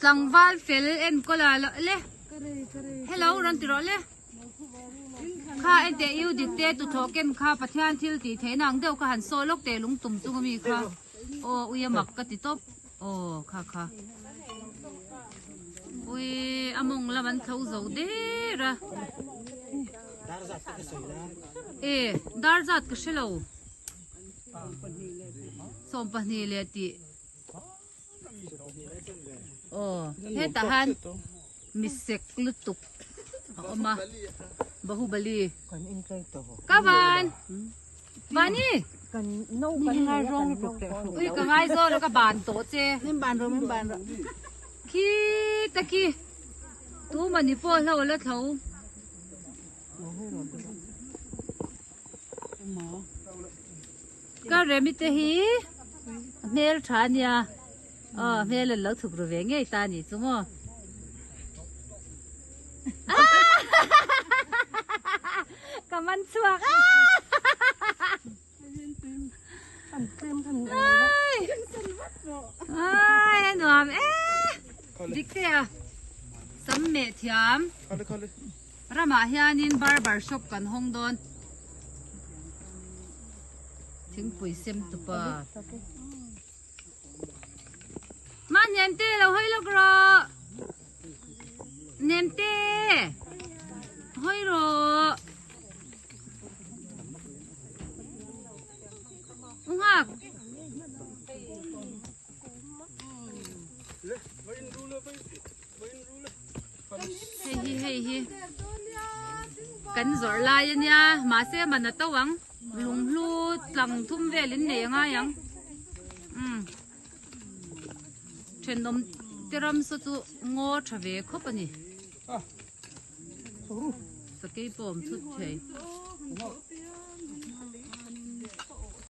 Tlangval fel enkawl ah le hello rawn ti rawh le kha enteh U dik te tuthlawh ken kha Pathian thil tih theihna ang deuh kha han saw lawk teh lung tum chung ami kha aw ui a mak ka ti tawp aw kha kha ui a mawng lam an thlo zo der a e dar zat ka hrelo 12 leh tih. Aw hetah han misek lutuk a awm a bahubali ka van vani ui ka ngai zawr a ka ban tawh che khi ta khi tu mani pawh hlo la tho Ka remi te hi a hmel tha a nia aw a hmel an lo chhuk ru ve ngei ta a nih chu maw ka man chhuak a ai a nuam e dik te a sam meh thiam Ramah hianin barber shop kan hawng dawn. Thingpui sem tupa. Ma Nemte lo hawi lawk rawh. Nemte hawi rawh. U Nghak. Hei hi hei hi kan zawrh lai a nia mahse man a to ang lunghlu tlang thum vel in nei a ngai ang umm thenawm te ram saw chu ngaw tha ve khawp a ni sakei pawh a awm thut thei.